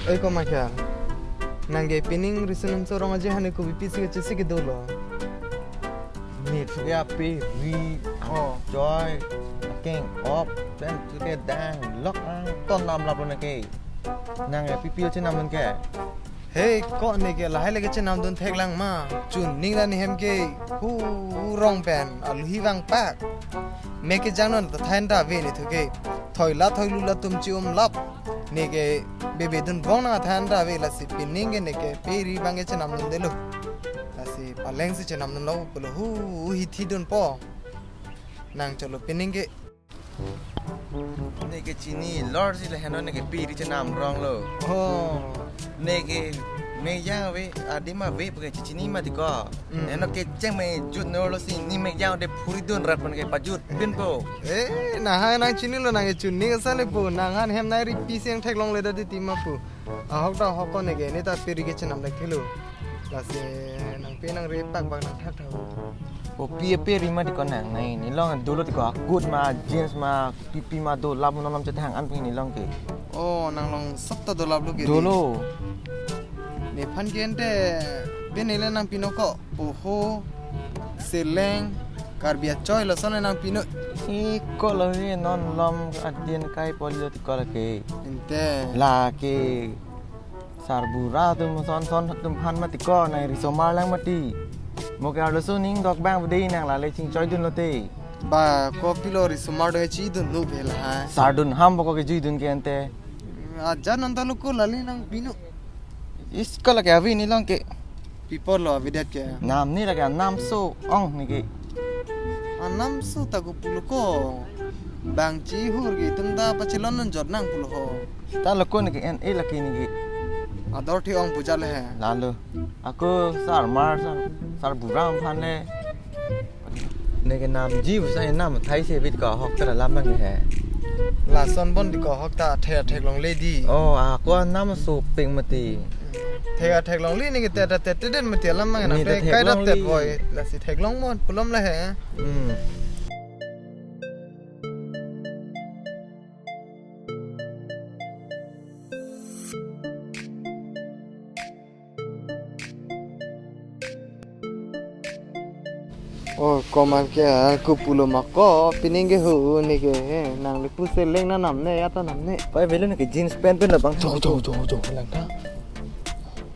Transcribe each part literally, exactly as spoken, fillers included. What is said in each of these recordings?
Oi, komat ke? Nang ke pining Riso Nimso Rong Aje aphan ke kopi pisi kachisi ke dolo? Nit ya pe ri Oh. Joy keng op pen tu ke dang lok ang ton nam lap lo neke. Nang ya pipi chenam dun ke? Hei, ko neke lahai le kechenam dun theklang ma? Chun ning dan hem ke hu rong pen aluhi vang pak. Mek kejang non ta thain ta ave ne thu ke. Thoi la thoi lu latum chi-um lap. Neke bebe dun bong nang thain ta ave, lasi pining ke neke pe ri abang ke chenam dun delo. Lasi paleng si chenam dun lo pulo, hu hi thi dunpo. Nang cholo pining ke. Neke chini lor si le heno neke pe ri chenam rong lo. Oh. Neke mek kejang ave, adim ave pu ke chini mati ko. Mm. Heno kecheng me jut no lo si ni mek kejang de phuri dun rat pen ke pajut pinpo. Eh, nang ha nang chinilo, nang ke chun ning asal le po. Nang han hem nai ri pisi nang theklongle da di ti ma po. Ahok ta ahok ko neke, ne ta pe ri kechenam dak thilo. Lasi nang pe nang ri pak bak nang thakthak. O pi pe ri mati ko nang, nai ne long dolo ti ko, akut ma, jeans ma, pipi ma do lap non lam chethang an pi ne long ke. Oh, nang long sop ta do lap lo ke di. Dolo. Nephan ke ente pe ne le nang pino ko, poho, seleng, Karbi achoi lason le nang pino. Si ko lo he non lom adin kai poli lo ti ko la ke. Ente. La ke. Sarbura atum son son atum aphan mati ko, nang risomar lang mati. Mo ke arloso ning dok bang bede nang lale chingchoi dun lote. Ba, kopilo risomar do chi dun nu bhel ha. Sar dun ham bo ko ke jui dun ke ente. Ajar non ta lo ko lale nang pino. Is ko la ke avi ne long ke. Pi apot lo avi det ke. Nam ne la ke nam so ong ne ke. Anam so ta ko pulo ko. Bang chi hur ke itum ta pachelon non jot nang pulo ho. Ta lo ko ne ke en e la ke ne ke. Ador thi ong puja le he. Lalo. Ako sar mar sar, sar buram phan le. Ne ke nam ji sa nam thai se bit ko hok ta lam mang he. Lason bon di ko hok ta thek theklongle di. Oh, ako nam so ping mati. Thek theklongle ne ke te ta te te den mati lam mang na Ne ta pe kai ta theklongle. Te boy. Lasi theklong mon pulom le he. Hmm. Oh, komat ke, ah, ko pulo ma ko, pining ke hu ne ke, eh, nang le pu seleng na nam ne, ya ta nam ne. Pai velo ne ke jeans pant pen labang. Jo, jo, jo, jo, lang ta.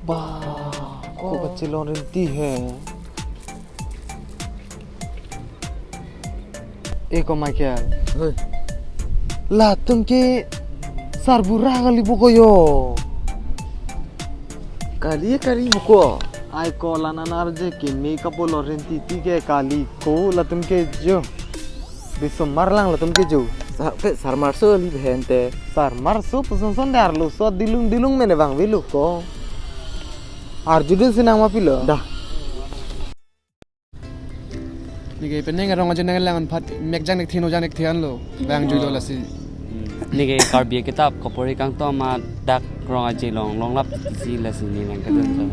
Ba, ko Oh. Kachelong rinti he. Eh, ko Michael. Hoi. Latum ke sarbura kali bo ko yo. Kali, kali bo ko. Ai ko la nanar je ke me kapo lo rinti ti ke kali ko latum ke jo. Bisomar lang latum ke jo. Sa, pe sarmar so li bhente. Sarmar so puson son de arloso dilung dilung mene bang velo ko. Arjudun sinang ma pilo. Dah. Neke penang Rong Aje nanglang phat mek jang nek thino jang nek thian lo. Bang jui lo lasi. Neke Karbi kitap kopori kangtom adak Rong Aje along longlap si lasi ne nang kadun sa.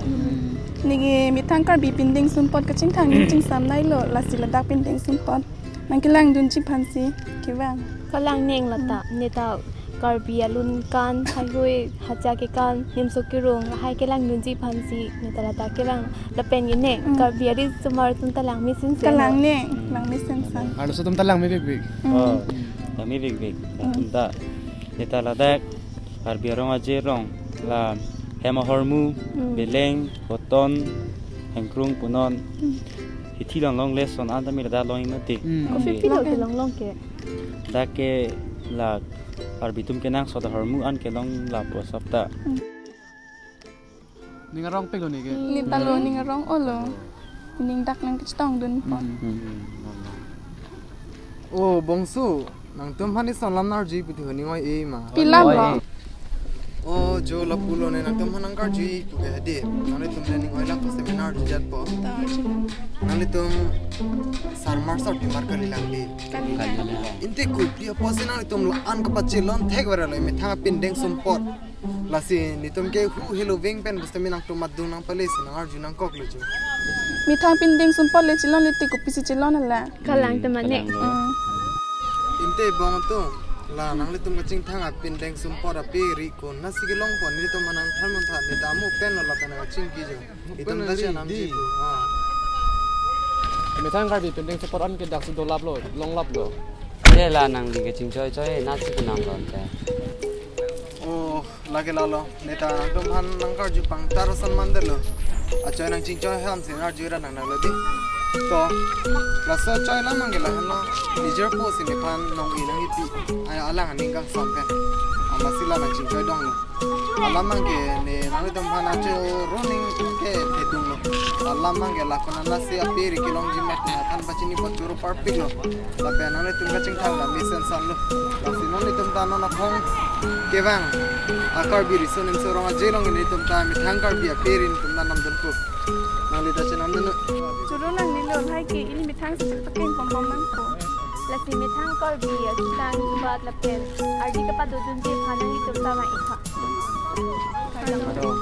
Neke methang Karbi pindeng sunpot kachingthang ning chingsam nai lo lasi ladak pindeng sunpot. Nang kelang dunji aphan si kevang. Kalang neng lata, neta Karbi alun kan, haihui, hacha kekan, nimso kirung, lahai kelang dunji aphan si, neta lata kevang, lapen gini, Mm. Karbi ari sumar atum ta langmesen sen. Kalang neng, langmesen san. Arloso atum ta langme bikbik. Mm. Oh, langme bikbik. Mm. Atum ta, neta ladak, Karbi arong aje rong, la hem ahormu, Mm. beleng, koton, hengkrung punon, Mm. hithi long longle son an ta mi ladak long imati. Mm. Kopi Kopi pilo ke long long ke. Dak ke la Karbi atum kenangsot ahormu an kelong lapu asap ta. Ning arong pek lo neke. Neta lo ning arong olo. Ning dak nang kachetong dunpo. Hmm. Hmm. Oh, bongso, nangtum aphan ison lam nerji pu ti ho ning oi-e ma. Pi lam lo? Oi-e. Oh, jo lapulo ne nangtum aphan nang karji pu ke hadi. Nanglitum le ning oi lang pu seminar jujat po. Ta nerji. Nanglitum sarmar sarpimar kali lang di. Kali. Kali lang. Inte kopi apotsi nanglitum la-an kapachelon thek vera lo methang pindeng sunpot. Lasi netum ke hu helo veng pen bus tame nangtum adung nangpale si nang arju nangkok lo jo. Methang pindeng sunpot le chelon le ti kopisi chelon hala. Kalang Hmm, temane. Kalang lo. Hmm. Inte bong atum. La nanglitum kachingthang apindeng sumpot ape ri ko, nasi kelongpo, nelitum anang than muntha, ne ta amu pen lo lapen kachingki jo. Itum ta chenam ji pu. Ah. Methang Karbi pindeng sumpot an ke daksi dolaplo, longlaplo. Te la nangli kachingchoi choi nasi kenam lo te. Oh, lake lalo. Ne ta nangtumphan nangkarju pangtar ason mandetlo. Achoi nangchingchoi ham si nang arju ra nang nanglo di. To, laso choi alam abang ke lahenlo. Nijer po si nephan nong-i nang-ipi. Ai alang aning kangsam pen. Amatsi la nangchingchoi donglo. Alam abang ke ne nanglitum aphan acho running ke thedunglo. Alam abang ke la konat nasi ape ri kelongji ma konat aphan pachini pon choro parpiklo. Lapen nanglitum kachingthang la mesen sanlo. Lasi nanglitum ta non aphong kevang a-Karbi Riso Nimso Rong Aje along nelitum ta methang Karbi ape ri nelitum ta namdunpo. Nangli ta chenamdun. Choro nangnelo, lahai ke ili methang si chepakeng pom pom nangpo. Lasi methang Karbi aketang kebat lapen ardi kepadodunji aphan nanglitum ta vang-iktha. Kardom.